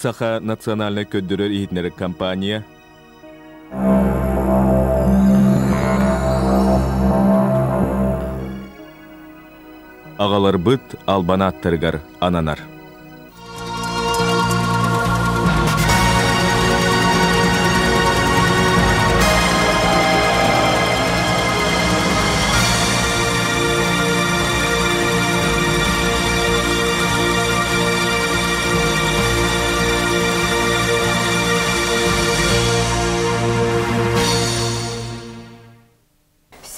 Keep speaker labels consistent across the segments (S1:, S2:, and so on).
S1: Саха национальнай көрдөрөр иһитиннэрэр компания Аҕаларбыт албан ааттарыгар ананар.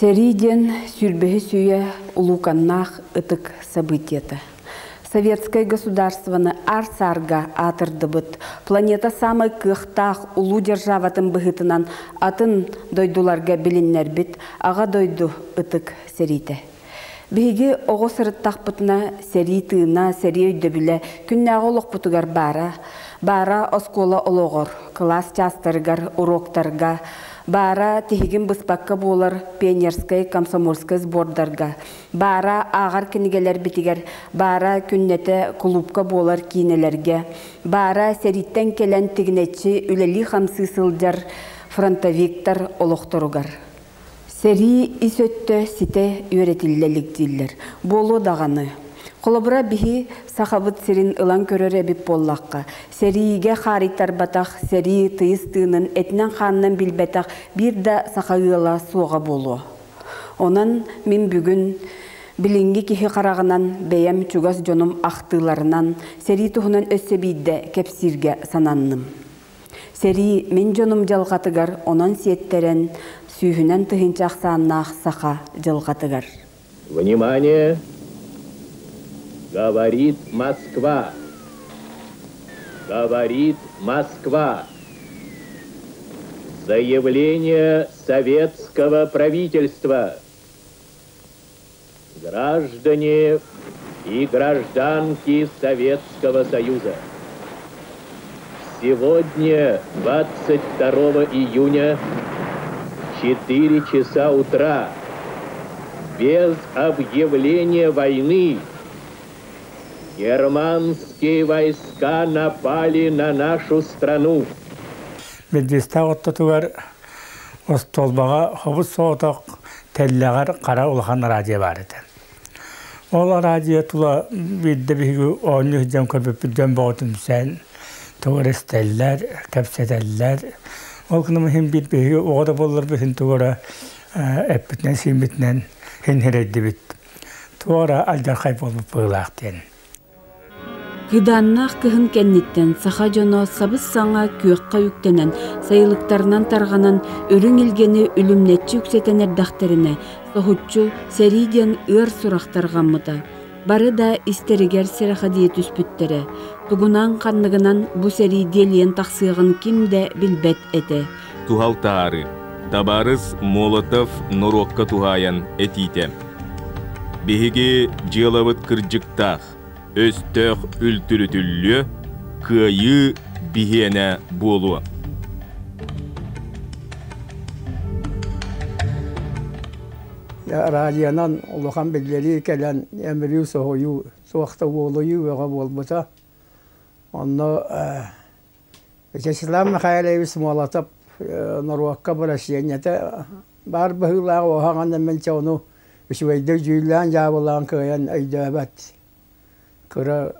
S2: Сэрии диэн сүүрбэһис сүүйэ улууканнаах ытык событиета. Советскай государствоны аар-саарга аатырдыбыт, планета саамай кыахтаах улуу державатын быһыытынан атын дойдуларга билиннэрбит Аҕа дойду ытык сэриитэ. Биһиги оҕо сырыттахпытына сэрии тыына, сэрии өйдөбүлэ күннээҕи олохпутугар баара. Баара оскуола олоҕор, кылаас чаастарыгар, уруоктарга, баара тиһигин быспакка буолар пионерскай, комсомольскай сбордарга, баара ааҕар кинигэлэрбитигэр, баара күннэтэ кулуупка буолар киинэлэргэ, баара сэрииттэн кэлэн тигинэччи үлэлии-хамсыы сылдьар фронтовиктар олохторугар. Сэрии ис өттө ситэ үөрэтиллэ илик дииллэр. Буолуо даҕаны. Холобура, биһи Сахабыт сирин ылан көрөр эбит буоллахха, сэриигэ хаарыйтарбатах, сэрии тыйыс тыынын этинэн-хаанынан билбэтэх биир да саха ыала суоҕа буолуо. Онон мин бүгүн билиҥҥи киһи хараҕынан бэйэм чугас дьонум ахтыыларынан сэрии туһунан өссө биирдэ кэпсииргэ сананным. Сэрии мин дьонум дьылҕатыгар онон сиэттэрэн сүүһүнэн тыһыынча ахсааннаах саха дьылҕатыгар.
S1: Внимание! Говорит Москва! Говорит Москва! Заявление советского правительства. Граждане и гражданки Советского Союза! Сегодня, 22 июня, в 4 часа утра, без объявления войны, германские войска напали на нашу страну.
S3: Билдиистээх ортотугар остуолбаҕа хобус соҕотох тэллэҕэр хара улахан радио баар этэ. Ол радио тула биирдэ биһиги оонньуу сылдьан көрбүппүт дьон бөҕө түмсэн тугу эрэ истэллэр, кэпсэтэллэр. Ол гынан иһин биир биһиги оҕо да буолларбыт иһин тугу эрэ эппитинэн-сииммитинэн иһин ирэйдибит. Туох эрэ алдьархай буолбут быһыылаах диэн.
S2: Кыыдааннаах кыһын кэнниттэн саха дьоно сабыс-саҥа күөххэ үктэнэн, сайылыктарынан тарҕанан, үрүҥ илгэни үлүмнэччи үксэтэн эрдэхтэринэ, соһуччу сэрии диэн ыар сурах тарҕаммыта. Бары да истэригэр сэрэхэдийэ түспүттэрэ. Тугунан-ханныгынан бу сэрии диэлийэн тахсыаҕын ким да билбэт этэ.
S1: Туһал таһаарыы. Табаарыс Молотов норуокка туһаайан этиитэ. Биһиги дьыалабыт кырдьыктаах, өстөөх үлтүрүтүллүө, кыайыы биһиэнэ буолуо.
S4: Радионан улахан биллэрии кэлэн эмирүү соһуйуу, туох да уолуйуу бөҕө буолбута. Онно Вячеслав Михайлович Молотов норуокка бырасыанньата баар быһыылаах уоһаҕан мин ону үчүгэйдик дьүүллээн дьаабылаан кыайан өйдөөбөт кыра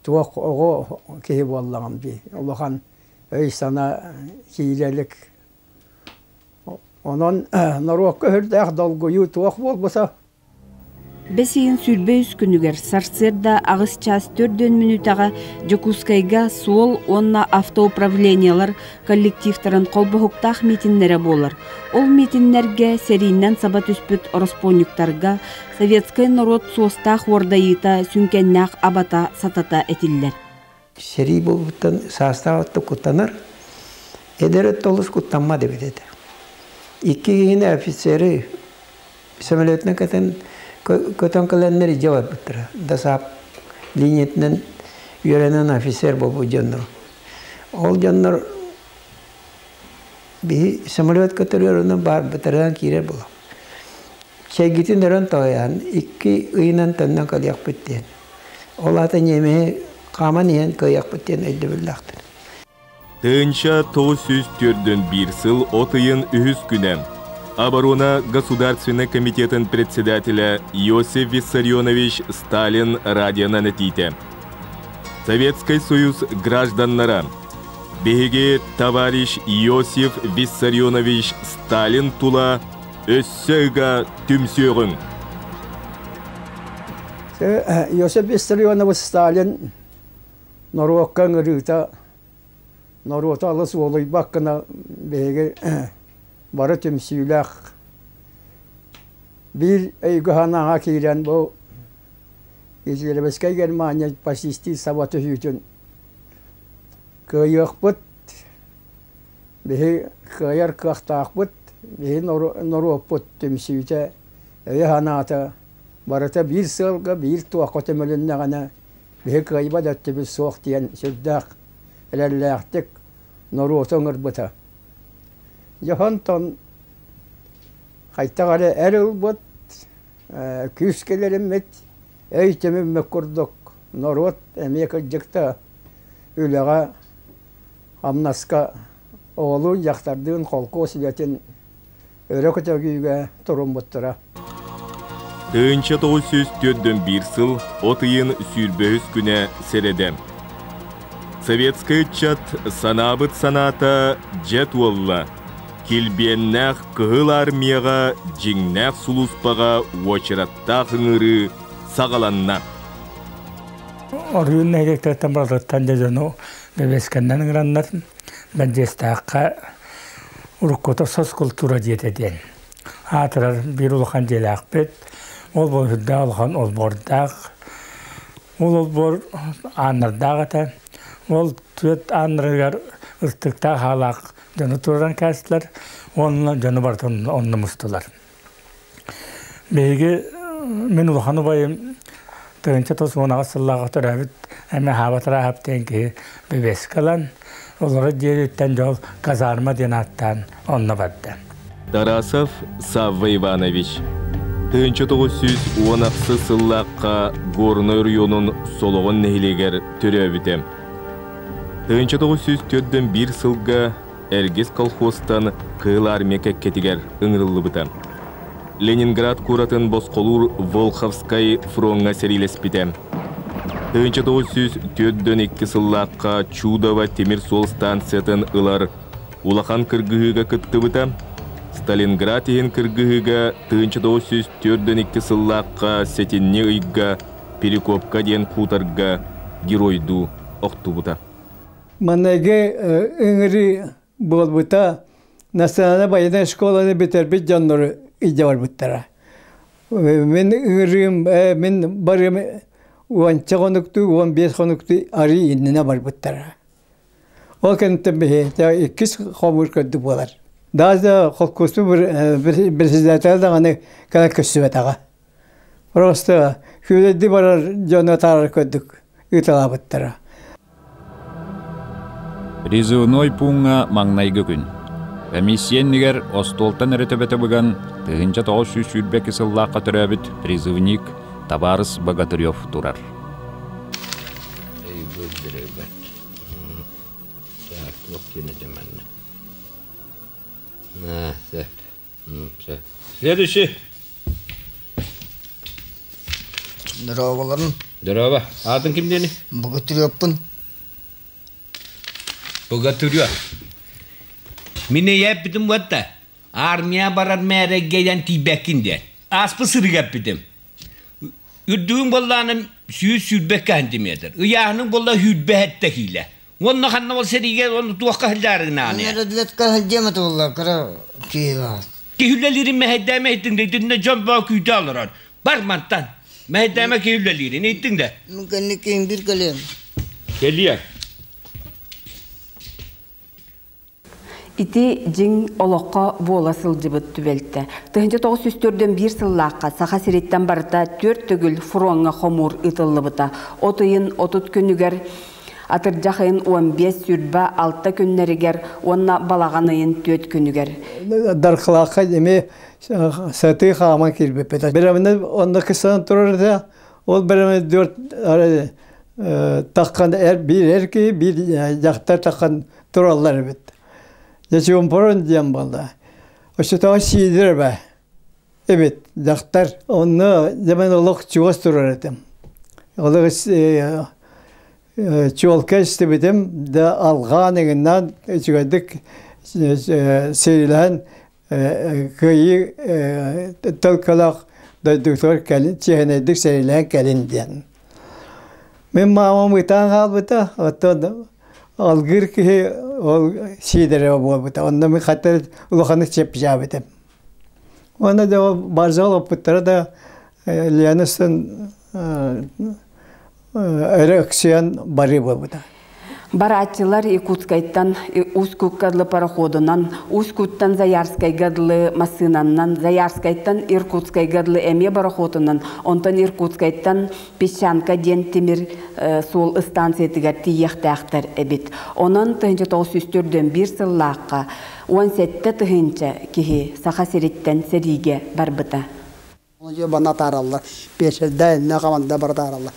S4: туох оҕо киһи буоллаҕым дии улахан өй-санаа киирэ илик онон норуокка сүрдээх долгуйуу туох буолбута.
S2: Бэс ыйын 23 күнүгэр сарсыарда аҕыс чаас төрдүөн мүнүүтэҕэ Дьокуускайга суол уонна автоуправлениелар коллективтарын холбоһуктаах миитиннэрэ буолар. Ол миитиннэргэ сэриинэн саба түспүт ороспуонньуктарга советскай норуот суостаах уордайыыта сүҥкэннээх абата сатата этиллэр.
S5: Сэрии буолбуттан саастаах өттө куттанар, эдэр өттө олус куттаммат эбит этэ. Икки киһини офицеры самолетынан көтөн көтөн кэлэннэр илдьэ барбыттара. Дасаап линиятынан үөрэнэн офицер буолбут дьоннор. Ол дьоннор биһи самолет көтөрүөр онон баарбытарынан киирэр буолам. Чэйгитин өрөн тоойоон икки ыйынан төннөн кэлиэхпит диэн. Ол аата ньиэмэһи хааман иһэн кыайыахпыт диэн өйдөбүллээхтэр.
S6: 1941 сыл от ыйын үһүс күнэ Оборона Государственный комитетын председателя Иосиф Виссарионович Сталин радионан этиитэ. Советский Союз гражданнара, биһиги товарищ Иосиф Виссарионович Сталин тула өссө ыга түмсүөҕүҥ.
S4: Иосиф Виссарионович Сталин норуокка ыҥырыыта норуоту алыс уолуйбат гына биһиги бары түмсүүлээх биир өйгө-санааҕа киирэн бу Израильскай Германия фашистыы саба түһүүтүн кыайыахпыт, биһи кыайар кыахтаахпыт, биһи норуоппут түмсүүтэ, өйө-санаата барыта биир сыалга, биир туохха түмүлүннэҕинэ биһи кыайбат өттүбүт суох диэн сүрдээх эрэллээхтик норуоту ыҥырбыта. Дьэ онтон хайтах эрэ эр ылбыт, күүс кэлэриммит, өй түмүммүт курдук норуот эмиэ кырдьык да үлэҕэ, хамнаска оҕолуун, дьахтардыын холкуос үлэтин өрө көтөгүүгэ туруммуттара.
S6: 1941 сыл от ыйын сүүрбэһис күнэ сэрэдэ. Советскай ыччат санаабыт санаата дьэ туолла. Килбиэннээх Кыһыл Армияҕа дьиҥнээх сулууспаҕа уочараттаах ыҥырыы саҕаланна.
S3: Оройуон нэһилиэктэриттэн барыларыттан дьэ дьону бэбиэскэннэн ыҥыраннар Бэрдьиэстээххэ уруккута соцкультура дьиэтэ диэн аатырар биир улахан дьиэлээхпит. Ол сүрдээх улахан олбуордаах. Ол олбуор ааннардаах этэ. Ол түөрт ааннарыгар ыстыктаах хаалаах дьону туруоран кээстилэр уонна дьону барытын онно мустулар. Биһиги мин улахан убайым 1918 сыллааҕы төрөөбүт эмэ хаабат Раахап диэн киһи бэбиэскэ ылан, олорор дьиэтиттэн дьол казарма диэн ааттаан онно барда.
S6: Тарасов Савва Иванович 1916 сыллаахха Горнай оройуонун Солоҕон нэһилиэгэр төрөөбүтэ. 1941 сылга Эргис колхозтан Кыһыл Армия кэккэтигэр ыҥырыллыбыта. Ленинград куоратын босхолуур Волховскай фроҥҥа сэриилэспитэ. 1942 сыллаахха Чудово тимир суол станциятын ылар улахан кыргыһыыга кыттыбыта. Сталинград иһин кыргыһыыга 1942 сыллаахха сэтинньи ыйга Перекопка диэн хуторга геройдуу охтубута.
S7: Маҥнайгы ыҥырыы буолбута национальнай военнай школаны бүтэрбит дьоннору илдьэ барбыттара. Мин ыҥырыым, мин барыам уонча хонуктуу, 15 хонуктуу арыы иннинэ барбыттара. Ол кэнниттэн биһи иккис хомуур көрдүк буолар. Даже холкуоспут председатель даҕаны кэлэн көрсүбэтэҕэ. Просто күүлэйдии барар дьону атаарар көрдүк ыыталаабыттара.
S8: Призывной пууҥҥа маҥнайгы күн. Комиссия иннигэр остуолтан эрэ төбөтө быган, 1922 сыллаахха төрөөбүт призывник табаарыс Богатырев турар.
S9: Так, туох диэн этим манна? На, сөп. Сөп. Следующий.
S10: Здороваларын.
S9: Здорово. Аатын ким диэни?
S10: Богатыревпын.
S9: Богатырев. Мин эйээппитим буотта. Армия барар мээрэйгэ тиийбэккин диэн. Ааспы сырыга эппитим. Үрдүгүн буоллааным 122 сантиметр. Ыйааһының буолла 127 киилэ. Уонна ханна ол сэриигэ уонна туохха сылдьаарыгынааны?
S10: Разведка сылдьыам этэ буолла, кыра киһи
S9: Киһи үлэлиирин мэһэйдээмэ иһиттиҥ да, итиннэ дьон баа күүтэ олорор. Бар мантан. Мэһэйдээмэ киһи үлэлиирин иһиттиҥ да?
S10: Мин кэнникин бир кэлиэм.
S9: Кэлиэ.
S2: Ити дьиҥ олоххо буола сылдьыбыт түбэлтэ. 1941 сыллаахха Саха сириттэн барыта түөрт төгүл фроҥҥа хомуур ыытыллыбыта. От ыйын 30 күнүгэр атырдьах ыйын 15 26 күннэригэр уонна балаҕан ыйын 4 күнүгэр.
S7: Дархылаахха эмиэ сатыы хааман киирбиппит. Бэрэбинэ онно кыстанан турар этэ. Ол бэрэбинэ дүрт таххан эр биир эр киһи, биир дьахтар таххан тураллар эбит. Дьэ чуумпурун диэн буолла. Оччотооҕу Сидор эбэ эбит дьахтар. Онно дьэ мен олох чугас турар этим. Олох чуолкай истибитим да алҕаан иҥиннээн үчүгэйдик сэриилэһэн кыайыы төлкөлөөх дойдутугар кэлин чиэһинэйдик сэриилэһэн кэлин диэн. Мин маамам ытаан хаалбыта, оттон алгыыр киһи ол Сиидэрэбэ буолбута. Онно мин хата улаханнык чэпчээбитим. Уонна да ол баржал оппуттара да Ленастан өрө өксүйэн барыы буолбута.
S2: Барааччылар Якутскайтан Усть-Кукка дылы пароходунан, Усть-Куттан Заярскайга дылы массыынаннан, Заярскайтан Иркутскайга дылы эмиэ пароходунан, онтон Иркутскайтан Песчанка диэн тимир суол ыстаансыйатыгар тиийиэхтээхтэр эбит. Онон 1941 сыллаахха 17 тыһыынча киһи Саха сириттэн сэриигэ барбыта.
S11: Бана таараллар, пиэсэрдэ иннэ команда бара таараллар.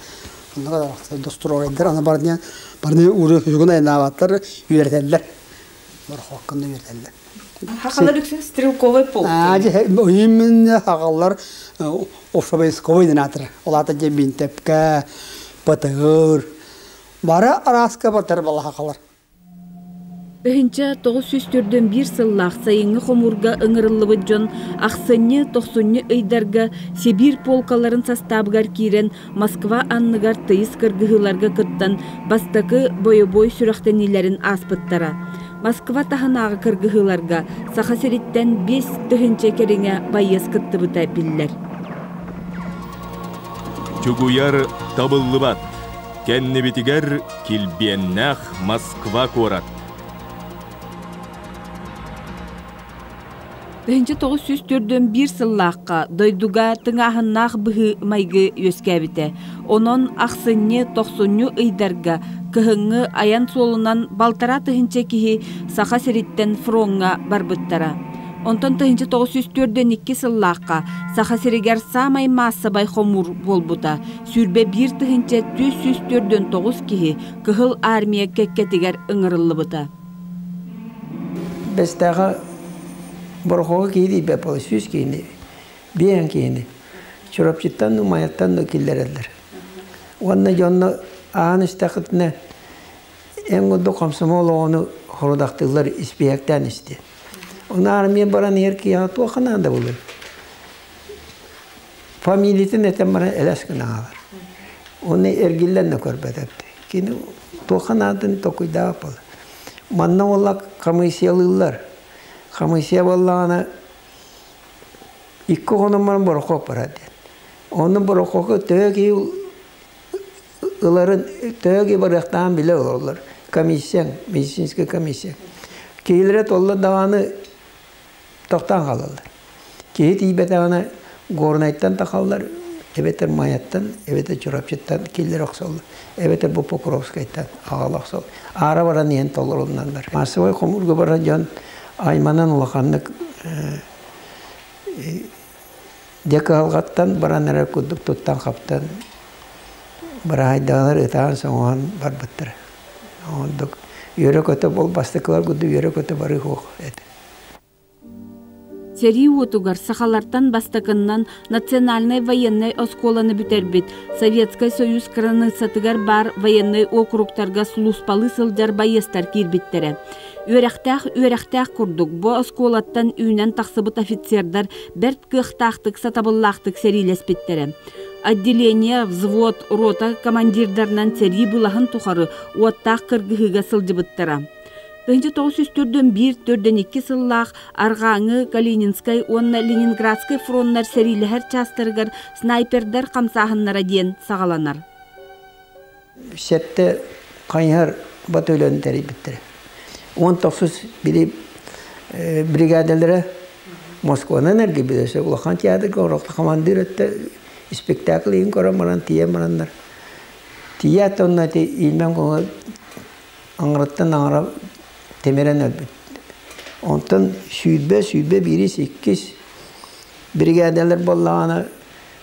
S11: Онно достройдар аны барыны барыны уру хүгүн айнаабаттар үөрэтэллэр. Бархоккын үөрэтэллэр.
S2: Хахалар үксүн стрелковый полк.
S11: Аа, именно хахалар общевойсковый динатыр. Олата же бинтепке, ПТР. Бара араска батар бала хахалар.
S2: 1941 сыллаах сайыҥҥы хомуурга ыҥырыллыбыт дьон ахсынньы, тохсунньу ыйдарга Сибиир полкаларын састаабыгар киирэн Москва анныгар тыйыс кыргыһыыларга кыттан бастакы бойобуой сүрэхтэниилэрин ааспыттара. Москва таһынааҕы кыргыһыыларга Саха сириттэн 5 тыһыынча кэриҥэ байыас кыттыбыта биллэр.
S6: Чугуйар табыллыбат. Кэннибитигэр килбиэннээх Москва куорат.
S2: 1941 сыллаахха дойдуга тыҥааһыннаах быһыы-майгы үөскээбитэ. Онон ахсынньы, тохсунньу ыйдарга кыһыҥҥы айан суолунан балтараа тыһыынча киһи Саха сириттэн фроҥҥа барбыттара. Онтон 1942 сыллаахха Саха сиригэр саамай маассабай хомуур буолбута. 21 449 киһи Кыһыл Армия кэккэтигэр ыҥырыллыбыта.
S5: Бэстээҕэ борохуога киһи тиийбэт буола 100 киһини, биэһэн киһини Чурапчыттан да, Майаттан да киллэрэллэр. Уонна дьонно аан истэххитинэ эн курдук комсомол оҕону хорудахтыыллар испииһэктээн истиэн. Ону армия баран иһэр киһиэхэ туохха наада буолуой? Фамилиятын этэн баран элэс гына хаалар. Оны эргиллэн да көрбөт эбит. Кини туохха наадатын толкуйдаабат буолар. Манна буолла хамыыссыйалыыллар. Хамыыссыйа буоллаҕына икки хонон баран борохуоп барар диэн. Онно борохуокка төһө киһи ыларын төһө киһи барыахтааҕын билэ олороллор. Комиссия, медицинская комиссия. Киһилэрэ толло даҕаны тохтоон хаалаллар. Киһи тиийбэтэҕинэ Горнайтан тахаллар, эбэтэр Майаттан, эбэтэр Чурапчыттан киллэрэ охсоллор, эбэтэр бу Покровскайтан аҕала охсоллор. Аара баран иһэн толоруллаллар. Массовай хомуурга барар дьон айманан улаханнык дьэ кыһалҕаттан баран эрэр курдук туттан-хаптан быраһайдаалар ытаан-соҥоон барбыттара. Оннук үөрэ-көтө бол бастакылар курдук үөрэ-көтө барыы суох этэ.
S2: Сэрии уотугар сахалартан бастакыннан национальнай военнай оскуоланы бүтэрбит, Советскай Союз кыраныыссатыгар баар военнай округтарга сулууспалыы сылдьар байыастар киирбиттэрэ. Үөрэхтээх үөрэхтээх курдук бу оскуолаттан үүнэн тахсыбыт офицердар бэрт кыахтаахтык, сатабыллаахтык сэриилэспиттэрэ. Отделение, взвод, рота командирдарынан сэрии былаһын тухары уоттаах кыргыһыыга сылдьыбыттара. 1941-42 сыллаах Арҕааҥы, Калининскай уонна Ленинградскай фроннар сэриилэһэр чаастарыгар снайпердар хамсааһыннара диэн саҕаланар.
S5: Сэттэ хайыһар батальон тэрийбиттэрэ. 19 били бригадалара Москванан эргийбитэ. Улахан театрга орохто командир өттө спектакль иһин көрөн баран тиийэн бараннар. Тиийээт онно ити иилмэн көҥө аҥарыттан аҥара тимирэн өлбүт. Онтон 20, 21 иккис бригадалар буоллаҕына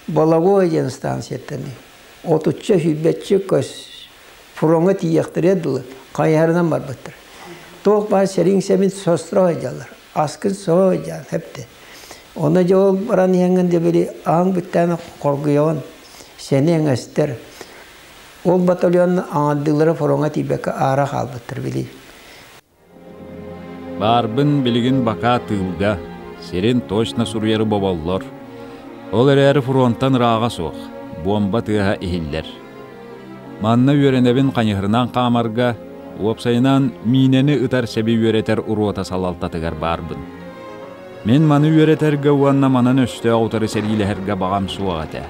S5: Балагой диэн станцияттан отучча сүүрбэччэ көс Фроҥҥа тиийиэхтэригэр дылы хайыһарынан барбыттар. Туох баар сэрииҥ сэбин состро сылдьаллар. Аскын соһо сылдьаҕын хэпте. Онно дьэ ол баран иһэҥҥин дьэ били аһаҥ бүттээн хоргуйаҕын, сэниэҥ эстэр. Ол батальон аҥардыылара фроҥҥа тиийбэккэ аара хаалбыттар били.
S8: Баарбын билигин бакаа тыылга, сирин точно суруйары боболлор. Ол эрээри фронтан ырааҕа суох, буомба тыаһа иһиллэр. Манна үөрэнэбин хайыһарынан хаамарга, уопсайынан миинэни ытар сэби үөрэтэр уруота салалтатыгар баарбын. Мин маны үөрэтэргэ уонна манан өстөөх утары сэриилэһэргэ баҕам суох этэ.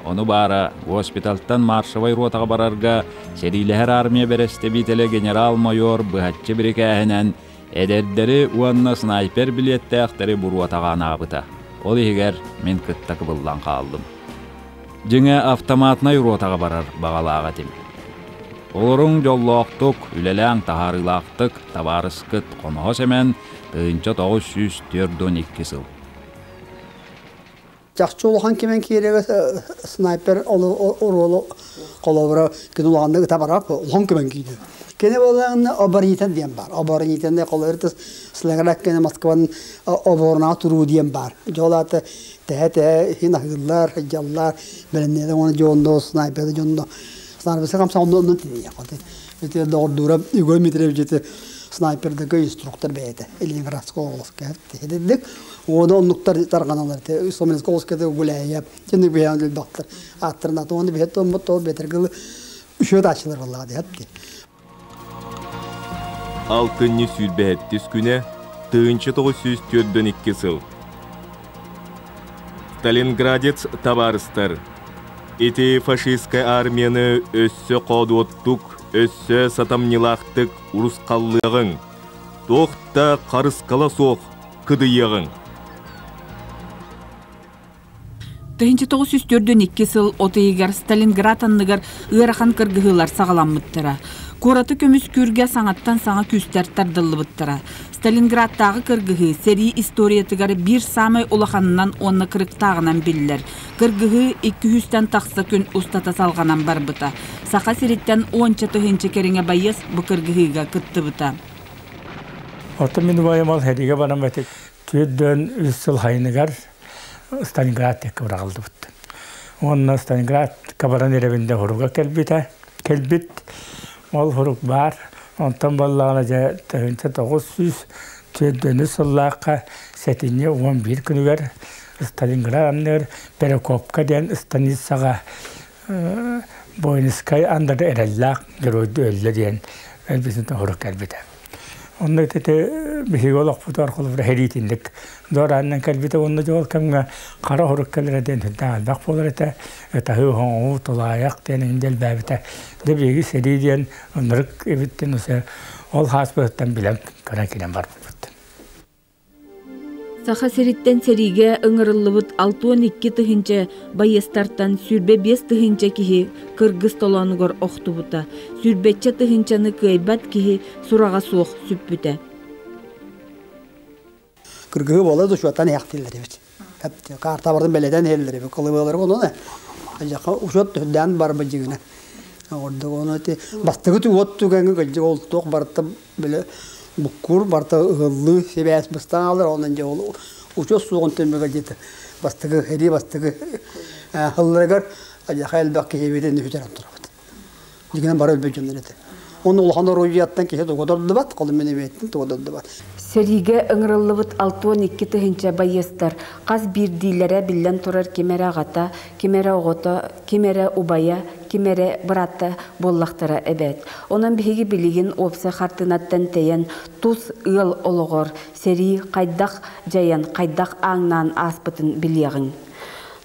S8: Ону баара, госпитальтан маршевай ротаҕа барарга сэриилэһэр армия бэрэстэбиитэлэ генерал-майор быһаччы бирикээһинэн эдэрдэри уонна снайпер билиэттээхтэри буруотаҕа анаабыта. Ол иһигэр мин кытта кыбыллан хааллым. Дьиҥэ, автоматнай ротаҕа барар баҕалаах этим. Олоруҥ дьоллоохтук, үлэлээҥ таһаарыылаахтык, табаарыскыт Хоноһо Сэмэн, 1942 сыл.
S11: Чахчы улахан кимэн киирэгэ снайпер оруолу холобура күн улаханнык ыта барар улахан кимэн киирэр. Кини буоллаҕына оборонитен диэн бар. Оборонитен холобура Сленград кини Москванын оборонаа туруу диэн бар. Дьолааты тэһэ-тэһэ иһин аһыыллар, дьаллар, бэлэмнээн уонна дьонно снайперы дьонно снайперсы хамса онно онно тиийэ. Ити доҕордуура Егор Дмитриевич ити снайпердыгы инструктор бэйэтэ Ленинградская областка тиһидик уону оннуктар тарҕаналар те Сомельская областка гуляя тинник бэйэн элбэхтэр ааттарына туону биһет томмут то бетергылы үшөт ачылар боллаа диэт.
S6: Алтынньы сүүрбэһэттис күнэ, 1942 сыл. Сталинградец табаарыстар, ити фашистскай армияны өссө хоодуоттук, өссө сатамньылаахтык урусхаллыаҕыҥ, туох да харыскала суох кыдыйыаҕыҥ.
S2: 1942 сыл от ыйыгар Сталинград анныгар ыарахан кыргыһыылар саҕаламмыттара. Куораты көмүскүүргэ саҥаттан саҥа күүстэр тардыллыбыттара. Сталинградтааҕы кыргыһыы сэрии историятыгар биир саамай улаханынан уонна кырыктааҕынан биллэр. Кыргыһыы 200-тэн тахса күн устата салҕанан барбыта. Саха сириттэн уонча тыһыынча кэриҥэ байыас бу кыргыһыыга кыттыбыта.
S3: Оттон мин убайым ол сэриигэ баран бэтик 43 сыл хайыныгар Сталинград диэки быраҕыллыбыт. Уонна Сталинградка баран ирэбин да хоруга кэлбитэ. Кэлбит ол хорук баар. Онтон буоллаҕына дьэ 1944 сыллаахха сэтинньи 11 күнүгэр Сталинград анныгар Перекопка диэн станицаҕа воинскай андары эрэллээх геройду өллө диэн өлбүтүн хорук кэлбитэ. Онно ити биһиги олохпутугар холобура сэриитинник дуораанынан кэлбитэ уонна дьол кэмҥэ хара хорук кэлэрэ диэн сүрдээх элбэх буолар этэ. Ытаһыы, хоҥоһуу, тулаайах диэн иһин дэлбээбитэ. Дьэ биһиги сэрии диэн ынырык эбит диэн ол хааспытыттан билэн көрөн киирэн барбыппыт.
S2: Саха сириттэн сэриигэ ыҥырыллыбыт 62 тыһыынча байыастартан 25 тыһыынча киһи кыргыс толоонугар охтубута, сүүрбэччэ тыһыынчаны кыайбат киһи сураҕа суох сүппүтэ.
S11: Кыргыһы буола душуаттан иһэхтииллэр эбит. Карта бардын бэлэтэн иһэллэр эбит. Кылыбыалары онон ажаха учуот түһдээн барбыт дьигинэ. Ордук ону ити бастакы уот түгэҥҥэ кырдьык ол туох барыта били буккуур барыта ыһыллыы сибээс быстан хаалар онон дьэ ол учуот суоҕун түмүгэ дьиэтэ бастакы сэрии бастакы сылларыгар ажаха элбэх киһи бүтэрэн турабыт. Дьигинэн бары өлбүт дьоннор этэ. Оны улахан оружияттан киһи туга дордубат, колун мен туга дордубат.
S2: Сэриигэ ыҥырыллыбыт 62 тыһыынча байыастар хас биирдиилэрэ биллэн турар ким эрэ аҕата, ким эрэ оҕото, ким эрэ убайа, ким эрэ быраата буоллахтара эбээт. Онон биһиги билигин уопсай хартыынаттан тэйэн тус ыал олоҕор сэрии хайдах дьайан, хайдах ааҥнаан ааспытын билиэҕиҥ.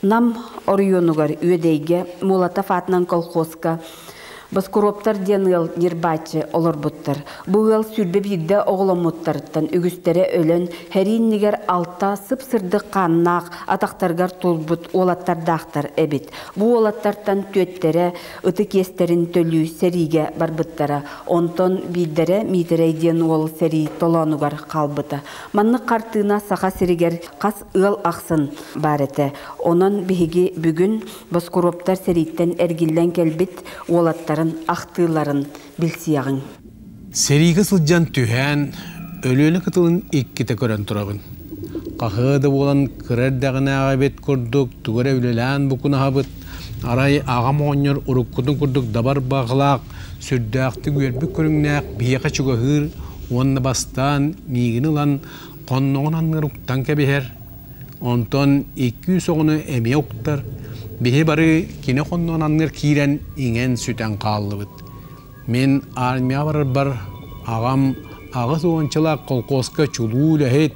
S2: Нам оройуонугар Үөдэйгэ Молотов аатынан колхозка Боскуруоптар диэн ыал ньирбааччы олорбуттар. Бу ыал 21 оҕоломмуттарыттан үгүстэрэ өлөн, сэрии иннигэр алта сып-сырдык хааннаах атахтарыгар туолбут уолаттардаахтар эбит. Бу уолаттартан түөттэрэ ытык иэстэрин төлүү сэриигэ барбыттара. Онтон биирдэрэ Миитэрэй диэн уол сэрии толоонугар хаалбыта. Маннык хартыына Саха сиригэр хас ыал ахсын баар этэ. Онон биһиги бүгүн Боскуруоптар сэрииттэн эргиллэн кэлбит уолаттарын хаартыскаларын, ахтыыларын билсиэҕиҥ.
S12: Сэриигэ сылдьан түһээн, Өлүөнэ кытылын иккитэ көрөн турабын. Хаһыа да буолан кыра эрдэҕинээҕи эбит курдук тугу эрэ үлэлээн букунаһабыт, арай аҕам оҕонньор уруккутун курдук дабар баҕалаах, сүрдээхтик үөрбүт көрүҥнээх биһиэхэ чугаһыыр уонна бастаан миигин ылан хонноҕун анныгар уктан кэбиһэр, онтон икки-үс оҕону эмиэ уктар, биһи бары кини хонноҕун анныгар киирэн иҥэн-сүтэн хааллыбыт. Мин армияҕа барарбар аҕам 80-чалаах колхозка чулуу үлэһит,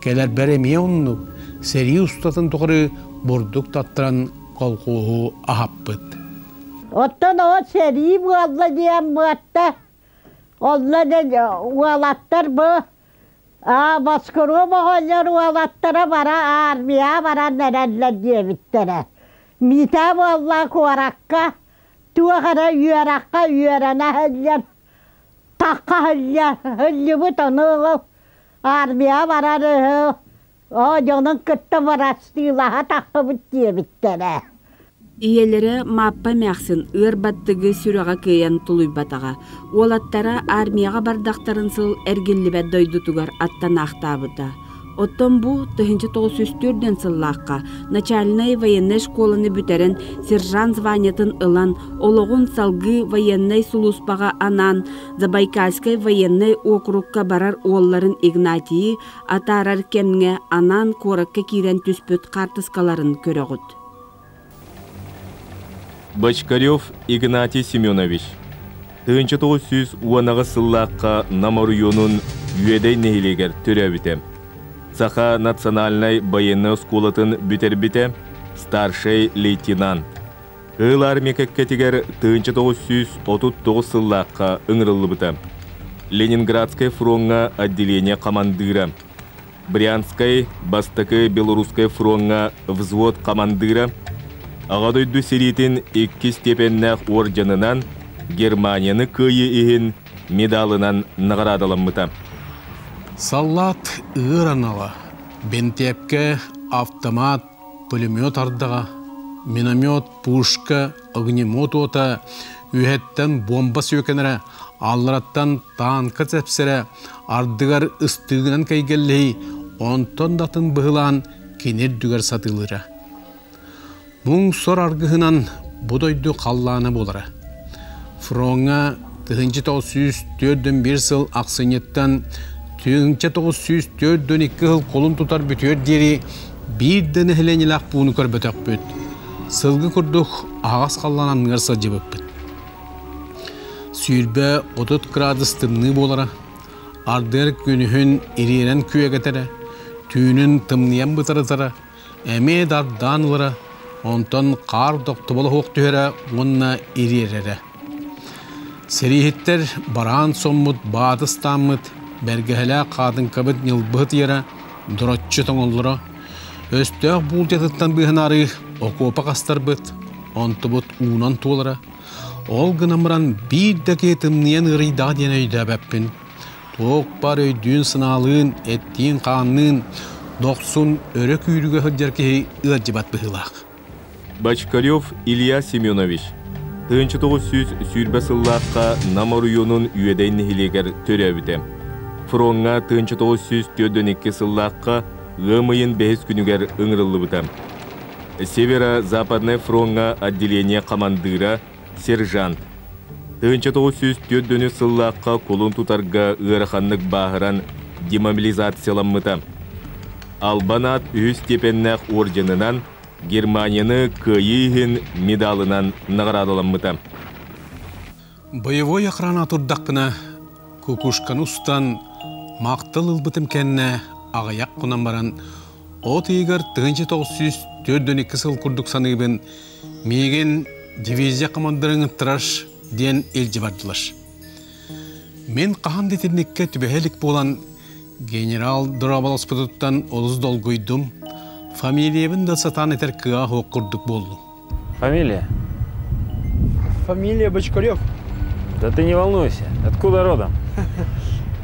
S12: кэлэрбэр эмиэ оннук, сэрии устатын тухары бурдук таттаран колхоһу аһаппыт.
S13: Оттон ол сэрии буолла диэн буотта, онно уолаттар бу аа Москуруом оҕонньор уолаттара бара армияҕа баран эрэллэр диэбиттэрэ. Миитээ буолла куоракка туох эрэ үөрэххэ үөрэнэ сылдьар, тахха сылдьар, сылдьыбыт ону армияҕа барар үһү, оо дьонун кытта бырастыылаһа таххыбыт диэбиттэрэ.
S2: Ийэлэрэ Мааппа эмээхсин ыар баттыгы сүрэҕэ кыайан тулуйбатаҕа. Уолаттара армияҕа бардахтарын сыл эргиллибэт дойдутугар аттанаахтаабыта. Оттон бу 1904 сыллаахха начальнай военнай школаны бүтэрэн сержант званиетын ылан, олоҕун салгыы военнай сулууспаҕа анаан Забайкальскай военнай округка барар уолларын Игнатийы атаарар кэмҥэ анаан куоракка киирэн түспүт хаартыскаларын көрөҕүт.
S6: Бочкарев Игнатий Семенович 1918 сыллаахха Нам оройуонун Үөдэй нэһилиэгэр төрөөбүтэ. Саха национальнай военнай оскуолатын бүтэрбитэ, старшай лейтенант. Кыһыл армия кэккэтигэр 1939 сыллаахха ыҥырыллыбыта. Ленинградскай фроҥҥа отделение хамандыыра. Брянскай бастакы Белорусскай фроҥҥа взвод хамандыыра, Аҕа дойду сэриитин икки степеннээх уордьанынан Германияны кыайыы иһин медалынан наҕараадаламмыта.
S12: Саллаат ыар анала, бинтиэпкэ, автомат, пулемет ардаҕа, миномет, пушка, огнемет уота, үөһэттэн бомба сүөкэнэрэ, аллараттан таанка тэпсэрэ, ардыгар ыстыыгынан кэйгэллэһии, онтон да атын быһылаан кини үрдүгэр сатыылыыра. Муҥ сор аргыһынан бу дойду халлаана буолара. Фроҥҥа 1941 сыл ахсынньыттан 1942 сыл кулун тутар бүтүөр диэри биир да нэһилиэнньэлээх пууну көрбөтөхпүт. Сылгы курдук аһаҕас халлаан анныгар сылдьыбыппыт. 20-30 градус тымныы буолара, ардыгар күнүһүн ириэрэн күөгэтэрэ, түүнүн тымныйан бытарытара, эмиэ да ардаан ылара, онтон хаар тохтобула суох түһэрэ уонна ириэрэрэ. Сэрииһиттэр бараан соммут, баатыстааммыт, бэргэһэлээх хаатыҥкабыт ньылбыһыт ыйара, дороччу тоҥоллоро, өстөөх буулдьатыттан быыһанаары окуопа хастарбыт, онтубут уунан туолара, Ол гынан баран биир да киһи тымныйан ыарыйдаҕа диэн өйдөөбөппүн. Туох баар өйдүүн-санаалыын, эттиин-хаанныын дохсун өрө күүрүгэ сылдьар киһи ыалдьыбат быһыылаах.
S6: Бочкарев Илья Семенович 1920 сыллаахха Нам оройуонун Үөдэй нэһилиэгэр төрөөбүтэ. Фроҥҥа 1942 сыллаахха ыам ыйын бэһис күнүгэр ыҥырыллыбыта. Северо-Западнай фроҥҥа отделение хамандыыра, сержант. 1904 сыллаахха кулун тутарга ыараханнык бааһыран демобилизацияламмыта. Албан аат үһүс степеннээх орденынан Германияны кыайыы иһин медалынан наҕараадаламмыта.
S12: Боевой охрана турдахпына, кукушканы устан, махтал ылбытым кэннэ аҕыйах хонон баран, от ыйыгар 1942 сыл курдук саныыбын, миигин дивизия командирын ыттарар диэн илдьи бардылар. Мин хаһан да итинниккэ түбэһэ илик буолан, генерал дорооболоспутуттан олус долгуйдум, фамилиябын да сатаан этэр кыаҕа суох курдук буоллум.
S14: Фамилия?
S15: Фамилия Бочкарев.
S14: Да ты не волнуйся. Откуда родом?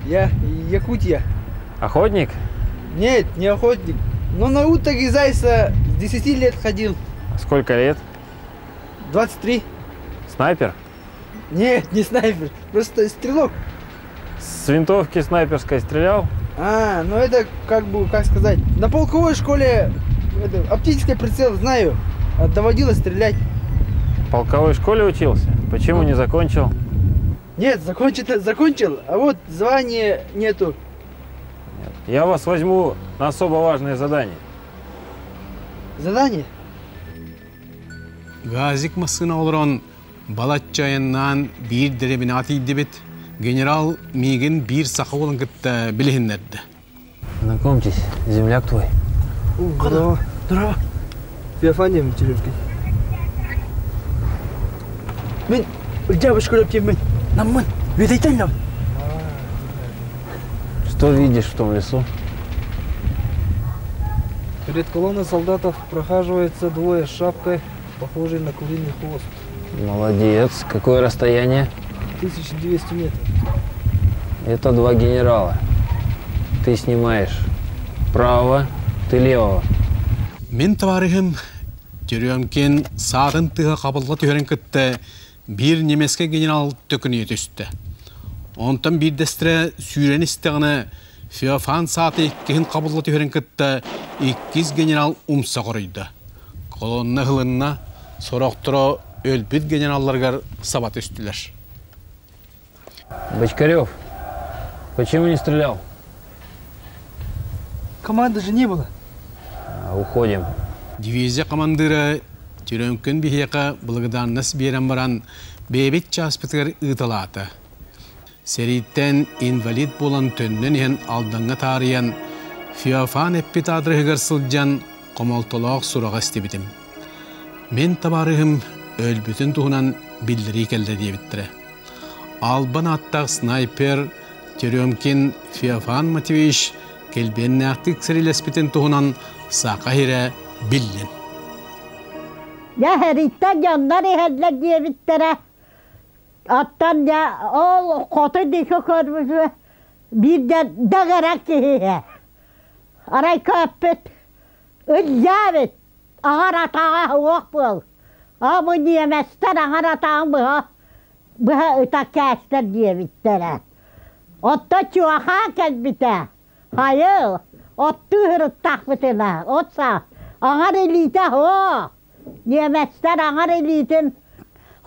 S15: Я Якутия.
S14: Охотник?
S15: Нет, не охотник. Но на уток и зайца с 10 лет ходил.
S14: Сколько лет?
S15: 23.
S14: Снайпер?
S15: Нет, не снайпер, просто стрелок.
S14: С винтовки снайперской стрелял?
S15: А, ну это как бы, как сказать, на полковой школе это, оптический прицел знаю, доводилось стрелять.
S14: В полковой школе учился? Почему не закончил?
S15: Нет, закончил, закончил, а вот звания нету.
S14: Нет. Я вас возьму на особо важное задание.
S15: Задание?
S12: Газик массыына олорон балачча айаннаан биир дэриэбинэҕэ тиийдибит. Генерал миигин биир саха уолун кытта билиһиннэрдэ.
S14: Знакомьтесь, земляк твой.
S15: Здорово. Здорово. Феофания Черевкин. Мин Ылдьаа Бочкарев Наммын. Үөдэйтэн нам.
S14: Что видишь в том лесу?
S15: Перед колонной солдатов прохаживается двое с шапкой, похожей на куриный хвост.
S14: Молодец. Какое расстояние?
S15: 1200 метров.
S14: Это два генерала. Ты снимаешь правого, ты левого.
S12: Мин табаарыһым Терёмкин саатын тыаһа хабылла түһэрин кытта биир немецкэй генерал төкүнүйэ түстэ. Онтон биирдэстэрэ сүүрэн истэҕинэ Феофан саата иккиһин хабылла түһэрин кытта иккис генерал умса хоруйда. Колонна ыһылынна, сорохторо өлбүт генералларыгар саба түстүлэр.
S14: Бочкарев, почему не стрелял?
S15: Команды же не было.
S14: Уходим.
S12: Дивизия командира Терёмкин биһиэхэ благодарность биэрэн баран бэйэбит чааспытыгар ыыталаата. Сэрииттэн инвалид буолан төннөн иһэн Алдаҥҥа таарыйан, Феофан эппит аадырыһыгар сылдьан хомолтолоох сураҕы истибитим. Мин табаарыһым өлбүтүн туһунан биллэрии кэллэ диэбиттэрэ. Албан ааттаах снайпер Теремкин Феофан Матвеевич килбиэннээхтик сэриилэспитин туһунан саха сирэ биллин.
S13: Дьэ, сэрииттэн дьоннор иһэллэр диэбиттэрэ. Оттон дьэ, ол хоту диэки көрбүтү биирдэ даҕара киһи иһэ. Арай көппүт, Ылдьаабыт, аҥар атаҕа уох буол. Аа бу ньиэмэстэр аҥар атаҕын быһа быһа ыта кээстэр диэбиттэрэ. Оттон чуохаа кэлбитэ. Хайы, оттуу сырыттахпытына, от саа, аҥар илиитэ һуох. Ньиэмэстэр аҥар илиитин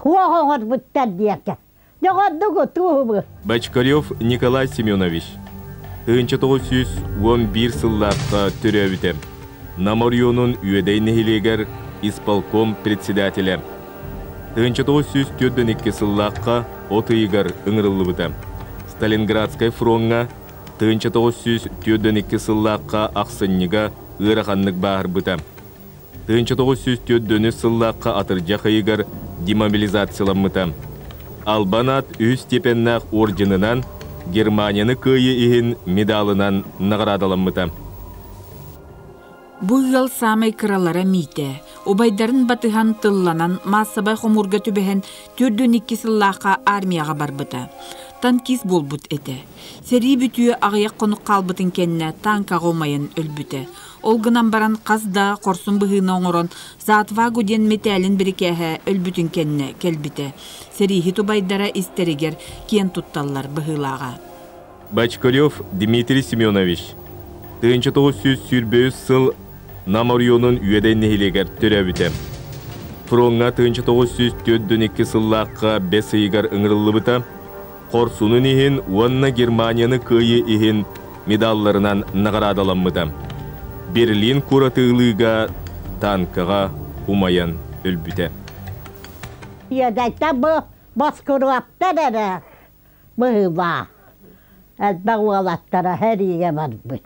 S13: һуох оҥорбуттар диэки. Дьоҕордук утууһубу.
S6: Бочкарев Николай Семенович, 1911 сыллаахха төрөөбүтэ. Нам оройуонун Үөдэй нэһилиэгэр исполком председателэ. 1942 сыллаахха от ыйыгар ыҥырыллыбыта. Сталинградскай фроҥҥа 1942 сыллаахха ахсынньыга ыараханнык бааһырбыта. 1904 сыллаахха атырдьах ыйыгар демобилизацияламмыта. Албан аат үһүс степеннээх орденынан Германияны кыайыы иһин медалынан наҕараадаламмыта.
S2: Бу ыал саамай кыралара Миитэ. Убайдарын батыһан тылланан маассабай хомуурга түбэһэн 42 сыллаахха армияҕа барбыта. Танкист буолбут этэ. Сэрии бүтүө аҕыйах хонук хаалбытын кэннэ тааҥкаҕа умайан өлбүтэ. Ол гынан баран хас да хорсун быһыыны оҥорон За отвагу диэн мэтээлин бирикээһэ өлбүтүн кэннэ кэлбитэ. Сэрииһит убайдара истэригэр киэн тутталлар быһыылааҕа.
S6: Бочкарев Дмитрий Семенович, 1923 сыл Нам оройуонун Үөдэй нэһилиэгэр төрөөбүтэ. Фроҥҥа 1942 сыллаахха бэс ыйыгар ыҥырыллыбыта. Хорсунун иһин уонна Германияны кыайыы иһин медалларынан наҕараадаламмыта. Берлин куораты ылыыга танкаҕа умайан өлбүтэ.
S13: Иэдэйтэн бу боскуруоптар эрэ быһыылаах. Элбэх уолаттара сэриигэ барбыт.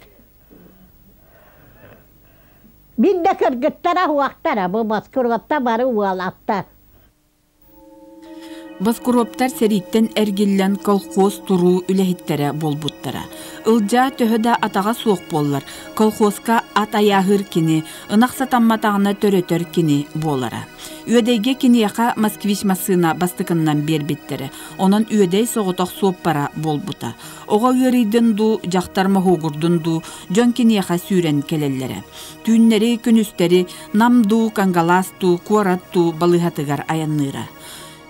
S13: Биир да кыргыттара уохтара бу боскуруоптар бары уолаттар.
S2: Боскуруоптар сэрииттэн эргиллэн колхоз туруу үлэһиттэрэ буолбуттара. Ылдьаа төһө да атаҕа суох буоллар, колхозка ат айааһыыр кини, ынах сатамматаҕына төрөтөр кини буолара. Үөдэйгэ киниэхэ «Москвич» массыына бастакыннан биэрбиттэрэ, онон Үөдэй соҕотох суоппара буолбута. Оҕо ыарыйдын дуу, дьахтар моһуогурдун дуу, дьон киниэхэ сүүрэн кэлэллэрэ. Түүннэри, күнүстэри Нам дуу, Кангалаас дуу, куорат дуу балыыһатыгар айанныыра.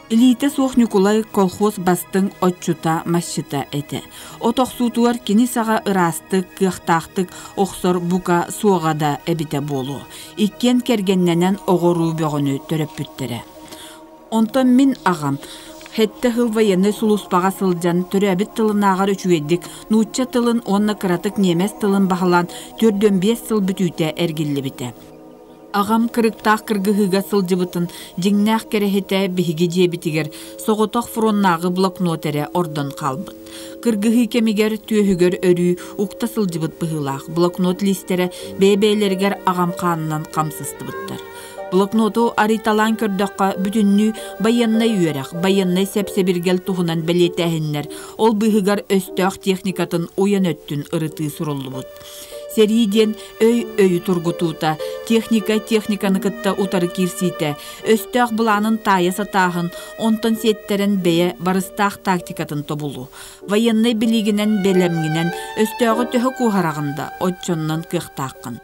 S2: Илиитэ суох Ньукулай колхоз бастыҥ отчута, масчыта этэ. От охсуутугар кини саҕа ыраастык, кыахтаахтык охсор бука суоҕа да эбитэ буолуо. Иккиэн кэргэннэнэн оҕоруу бөҕөнү төрөппүттэрэ. Онтон мин аҕам сэттэ сыл военнай сулууспаҕа сылдьан төрөөбүт тылынааҕар үчүгэйдик нуучча тылын уонна кыратык ньиэмэс тылын баһылаан 45 сыл бүтүүтэ эргиллибитэ. Аҕам кырыктаах кыргыһыыга сылдьыбытын дьиҥнээх кэрэһитэ биһиги дьиэбитигэр соҕотох фроннааҕы блокнот эрэ ордон хаалбыт. Кыргыһыы кэмигэр түөһүгэр өрүү укта сылдьыбыт быһыылаах блокнот лиистэрэ бэйэ-бэйэлэригэр аҕам хаанынан хам сыстыбыттар. Блокноту арыйталаан көрдөххө, бүтүннүү байыаннай үөрэх, байыаннай сэп-сэбиргэл туһунан бэлиэтээһиннэр, ол быыһыгар өстөөх техникатын уйан өттүн ырытыы суруллубут. Сэрии диэн өй өйү тургутуута, техника техниканы кытта утары киирсиитэ, өстөөх былаанын таайа сатааһын, онтон сиэттэрэн бэйэ барыстаах тактикатын тобулуу. Военнай билиигинэн бэлэмҥинэн өстөөҕү төһө куоһараҕын да, оччоннон кыахтааххын.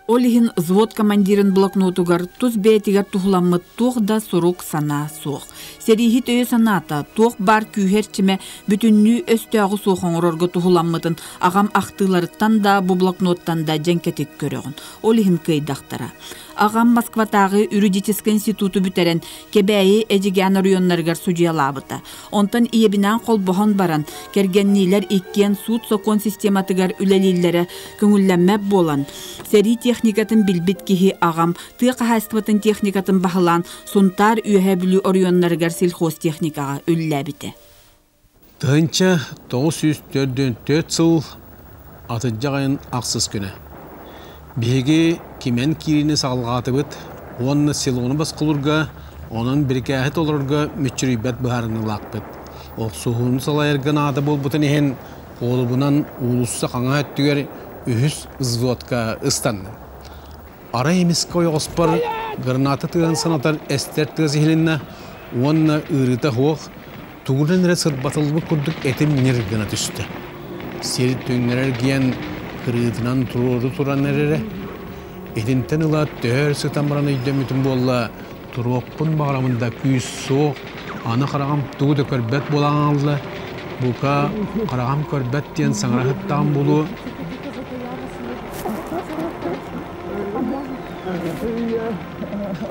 S2: Ол иһин взвод командирын блокнотугар тус бэйэтигэр туһуламмыт туох да сурук санаа суох. Сэрииһит өйө-санаата, туох баар күүһэ-эрчимэ бүтүннүү өстөөҕү суох оҥорорго туһуламмытын аҕам ахтыыларыттан да, бу блокноттан да дьэҥкэтик көрөҕүн. Ол иһин кыайдахтара. Аҕам Москватааҕы юридическай институту бүтэрэн, Кэбээйи Эдьигээн оройуоннарыгар судьуйалаабыта. Онтон ийэбинээн холбоһон баран, кэргэнниилэр иккиэн суут-сокуон систематыгар үлэлииллэрэ көҥүллэммэт буолан, сэрии техникатын билбит киһи аҕам тыа хаһаайыстыбатын техникатын баһылаан Сунтаар Үөһээ Бүлүү оройуоннарыгар сельхозтехникаҕа үлэлээбитэ.
S12: 1944 сыл атырдьах айын ахсыс күнэ. Биһиги кимэн киириини саҕалаатыбыт уонна селону баскылурга, онон бирикээһи толорорго мүччүрүйбэт быһаарыныылаахпыт. Охсуһууну салайарга наада буолбутун иһин куолубунан уулусса хаҥа өттүгэр үһүс взводка ыстанным. Арай эмискэ ойоҕоспор граната тыаһын санатар эстэр тыас иһилиннэ уонна ыарыыта суох тугунан эрэ сырбатыллыбыт курдук этим ньир гына түстэ. Сир түҥнэрэр диэн кырыытынан туруору туран эрэрэ. Итинтэн ыла төһө өр сытан баран өйдөммүтүм буолла, туруохпун баҕарамын да күүс суох, аны хараҕым тугу да көрбөт буолан хаалла. Бука хараҕым көрбөт диэн саҥара сыттаҕым буолуо.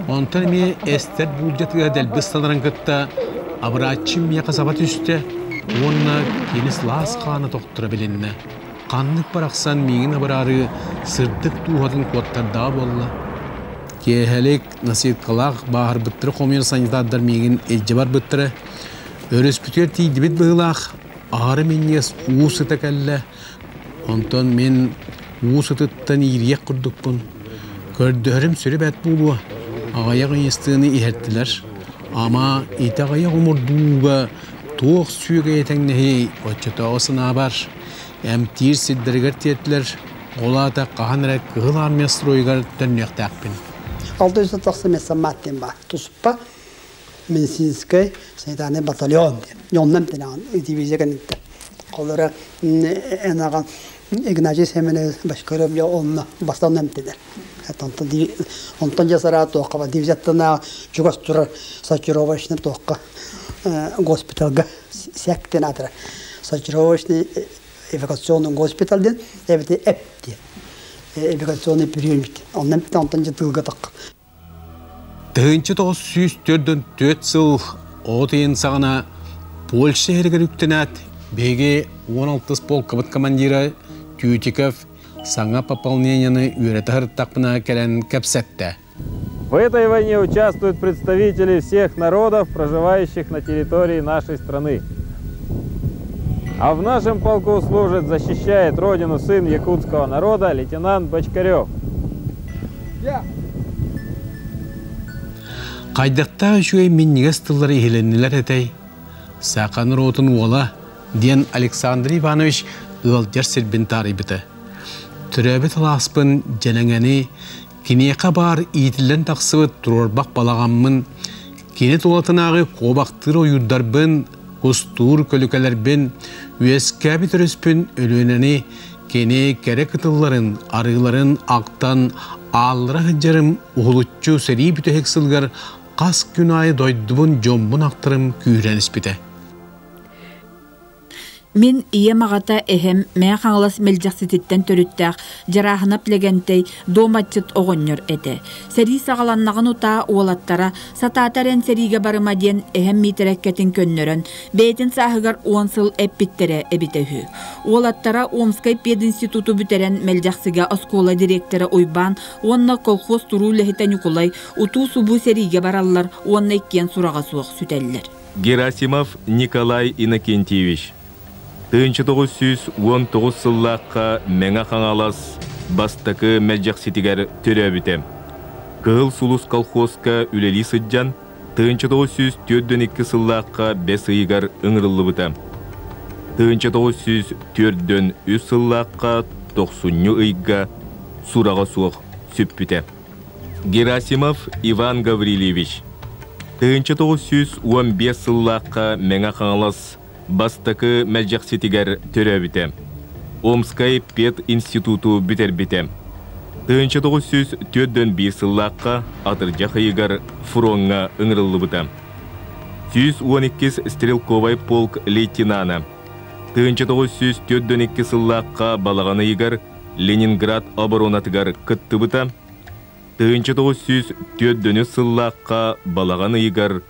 S12: Онтон эмиэ эстэр буулдьатыгар дэлби ыстанарын кытта абырааччым миэхэ саба түстэ уонна кини сылаас хаана тохторо билиннэ. Ханнык барахсан миигин абыраары сырдык дууһатын куоттардаҕа буолла. Киэһэлик насыыккалаах бааһырбыттары хомуйар санитардар миигин илдьэ барбыттара. Өрүспүтүгэр тиийдибит быһыылаах, аһары минньигэс уу сыта кэллэ. Онтон мин уу сытыттан иириэх курдукпун. Көрдөһөрүм сүрү бэрт буолуо. Аҕыйах ыйыстыыны иһэртилэр. Ама ити аҕыйах омурдууга туох сүөгэйэ тэҥнэһиэй, оччотооҕу санаабар эмтиир сирдэригэр тиэртилэр. Ол аата хаһан эрэ Кыһыл Армия стройугар төннүөхтээхпин.
S11: 600 тахса медсанбат диэн баар. Туспа медицинскэй санитарный батальон диэн. Дьоннон тинэҕин дивизия кэнниттэн. Холлора энаҕан Игнатий Семенович Башкаров дьэ онно бастан эмтэнэр. Онтон дьэ сараа туохха дивизияттан чугас турар сортировочный туохха госпиталга сектен атыра. Сортировочный эвакуационный госпиталь диэн эбэтэр эп диэн эвакуационный приемник. Онно онтон дьэ тыылга тахха.
S12: 1944 сыл от ыйын саҕана Польша иһэригэр үктэнээт, биһиги 16 полкабыт командира Тютиков саҥа пополнениены үөрэтэ сырыттахпына кэлэн кэпсэттэ.
S14: В этой войне участвуют представители всех народов, проживающих на территории нашей страны. А в нашем полку служит, защищает родину сын якутского народа, лейтенант Бочкарев.
S12: Хайдахтаах үчүгэй минньигэс тыллары иһилэннилэр этэй? Саха норуотун уола, диэн Александр Иванович ыалдьар сирбин таарыйбыта. Төрөөбүт алааспын Дьэлэҥэни киниэхэ баар иитиллэн тахсыбыт туруорбах балаҕаммын, кини тулатынааҕы куобахтыыр ойуурдарбын, кустуур көлүкэлэрбин, үөскээбит өрүспүн Өлүөнэни кини кэрэ кытылларын, арыыларын ахтан ааллара сылдьарым уһулуччу сэрии бүтэһик сылыгар Хас күн аайы дойдубун, дьоммун ахтарым күүһүрэн испитэ.
S2: Мин ийэм аҕата эһэм Мэҥэ Хаҥалас Мэлдьэхсититтэн төрүттээх Дьарааһынап Лэгэнтэй дуоматчыт оҕонньор этэ. Сэрии саҕаланнаҕын утаа уолаттара сатаата эрэн сэриигэ барыма диэн эһэм миитэрэккэтин көннөрөн, бэйэтин сааһыгар 10 сыл эппиттэрэ эбитэ үһү. Уолаттара Омскай пединституту бүтэрэн Мэлдьэхсигэ оскуола дириэктэрэ Уйбаан уонна колхоз туруу үлэһитэ Ньукулай утуу-субуу сэриигэ бараллар уонна иккиэн сураҕа суох сүтэллэр.
S6: Герасимов Николай Иннокентьевич 1919 сыллаахха Мэҥэ Хаҥалас бастакы Мэлдьэхситигэр төрөөбүтэ. Кыһыл Сулус колхозка үлэлии сылдьан, 1942 сыллаахха бэс ыйыгар ыҥырыллыбыта. 1943 сыллаахха тохсунньу ыйга сураҕа суох сүппүтэ. Герасимов Иван Гаврильевич 1915 сыллаахха Мэҥэ Хаҥалас бастакы Мэлдьэхситигэр төрөөбүтэ. Омскай пединституту бүтэрбитэ. 1941 сыллаахха атырдьах ыйыгар фроҥҥа ыҥырыллыбыта. 112 стрелковай полк лейтенана. 1942 сыллаахха балаҕан ыйыгар Ленинград оборонатыгар кыттыбыта. 1944 сыллаахха балаҕан ыйыгар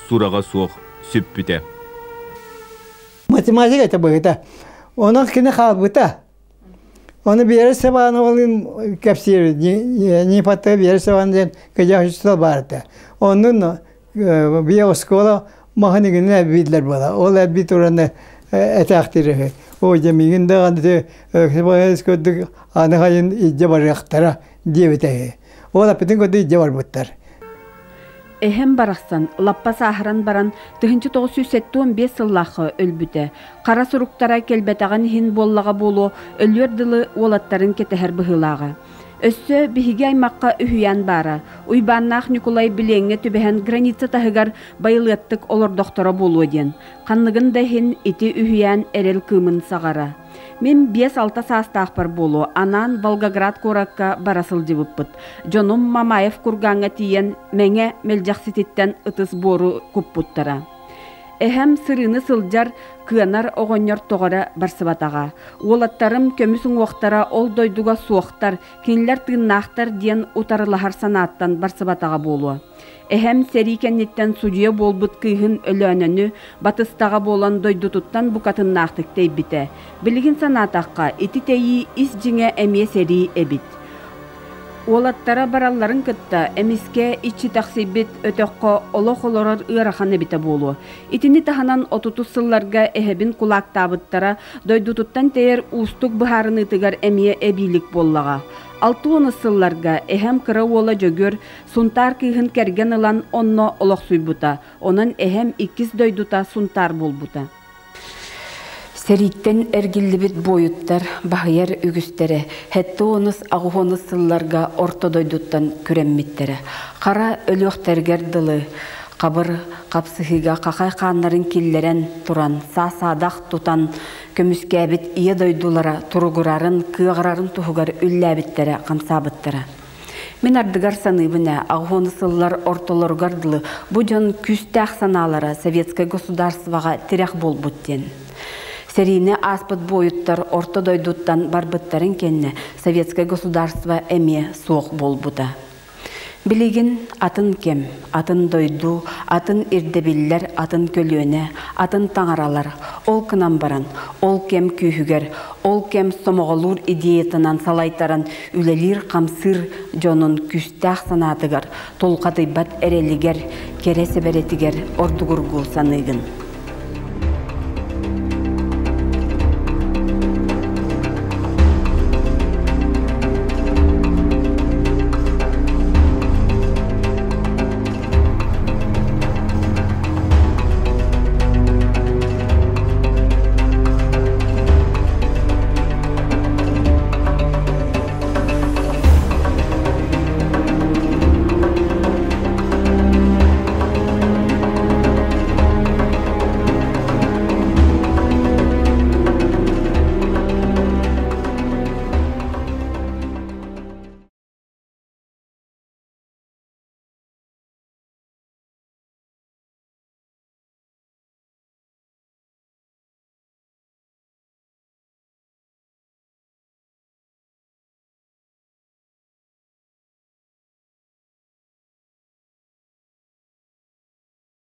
S6: сураҕа суох сүппүтэ.
S7: Математика это быһыта. Онон кини хаалбыта. Оны Вера Степановалыын кэпсиир Нипатта Вера Степановна диэн кыдьааччыта баар этэ. Оннун бие оскуола маһын игинин элбииллэр буола. Ол элбии туран этээхтиир үһү. Оо дьэ миигин даҕаны көрдүк аны хайын илдьэ барыахтара диэбитэ үһү. Ол аппытын көрдүк илдьэ барбыттар.
S2: Эһэм барахсан лаппа сааһыран баран 1975 сыллаахха өлбүтэ. Хара суруктара кэлбэтэҕин иһин буоллаҕа буолуо, өлүөр дылы уолаттарын кэтэһэр быһыылааҕа. Өссө биһиги аймахха үһүйээн баара. Уйбааннаах Ньукулай билиэҥҥэ түбэһэн граница таһыгар байылыаттык олордохторо буолуо диэн. Ханныгын да иһин ити үһүйээн эрэл кыымын саҕара. Мин 5-6 саастаахпар буолуо, анаан Волгоград куоракка бара сылдьыбыппыт. Дьонум Мамаев кургаҥҥа тиийэн Мэҥэ Мэлдьэхсититтэн ытыс буору куппуттара. Эһэм сырыыны сылдьар, кыанар оҕонньор тоҕо эрэ барсыбатаҕа. Уолаттарым көмүс уҥуохтара ол дойдуга суохтар, кинилэр тыыннаахтар диэн утарылаһар санааттан барсыбатаҕа буолуо. Эһэм сэрии кэнниттэн судьуйа буолбут кыыһын Өлөөнөнү батыстаҕа буолан дойдутуттан букатыннаахтык тэйбитэ. Билигин санаатахха, ити тэйии ис дьиҥэ эмиэ сэрии эбит. Уолаттара баралларын кытта эмискэ иччитэхсийбит өтөххө олох олорор ыарахан эбитэ буолуо. Итини таһынан отутус сылларга эһэбин кулаактаабыттара дойдутуттан тэйэр уустук быһаарыныытыгар эмиэ эбиилик буоллаҕа. 60 сылларга эһэм кыра уола Дьөгүөр Сунтаар кыыһын кэргэн ылан онно олохсуйбута, онон эһэм иккис дойдута Сунтаар буолбута. Сэрииттэн эргиллибит буойуттар баһыйар үгүстэрэ сэттэ уонус аҕыс сылларга орто дойдуттан күрэммиттэрэ. Хара өлүөхтэригэр дылы хабыр хапсыһыыга хахай хааннарын киллэрэн туран саа-саадах тутан көмүскээбит ийэ дойдулара туругурарын, кыаҕырарын туһугар үллээбиттэрэ, хамсаабыттара. Мин ардыгар саныыбын ээ, 80 сыллар ортолоругар дылы бу дьон күүстээх санаалара советскай государствоҕа тирэх буолбут диэн. Сэриини ааспыт буойуттар орто дойдуттан барбыттарын кэннэ советскай государство эмиэ суох буолбута. Билигин атын кэм, атын дойду, атын ирдэбиллэр, атын көлүөнэ, атын таҥаралар. Ол гынан баран, ол кэм күүһүгэр, ол кэм сомоҕолуур идеятынан салайтаран үлэлиир-хамсыыр дьонун күүстээх санаатыгар, тулхадыйбат эрэлигэр, кэрэ сэбэрэтигэр ордугургуу саныыгын.